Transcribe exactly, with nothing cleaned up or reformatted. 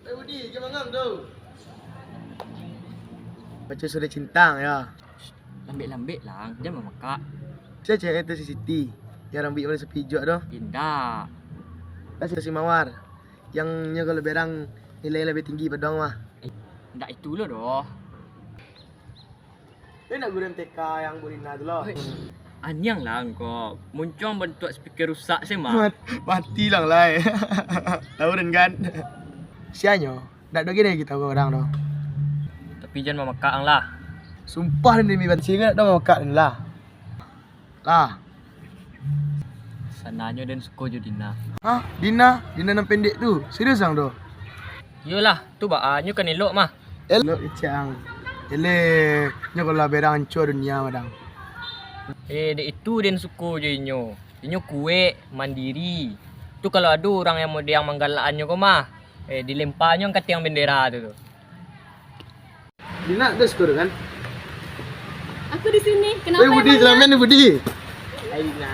Eh, Budi, jan mangang tu. Baco surek cinta, yo. Lambek-lambek lah, jan mamakak. Sia cewek tu si Siti, yang rambuik warna sapijuak tu? Indak. Lah si Mawar, yang nyo kalau berang nilai lebih tinggi padang mah. Eh, indak itu lo doh. Yo nak guru M T K yang Burina tu lo. Aniang lah angkau. Muncuang bantuak speaker rusak se mah. Mat-, mati lang lai. Tahu den kan? Sianyo, ndak doh gini kita orang tu. Tapi jan mamakak ang lah. Sumpah den demi bansi ndak doh mamakak den lah. Lah. Sananyo den suko jo Dina. Hah? Dina? Dina nan pendek tu? Serius ang tu? Iyolah, tu baa nyo kan elok mah. Elok kecek ang. Eleh, nyo kalau berang ancua dunia madang. Eh, dek itu den suko jo inyo. Inyo kuek, mandiri. Tu kalau ado urang yang model yang manggalak-annyo ko mah, eh, dilempanyo ka tiang bendera tu, tu. Dina, tu suko tu kan? Aku di sini. Eh, kenapa Budi, emangnya? Selamat ni, Budi. Hai, Dina.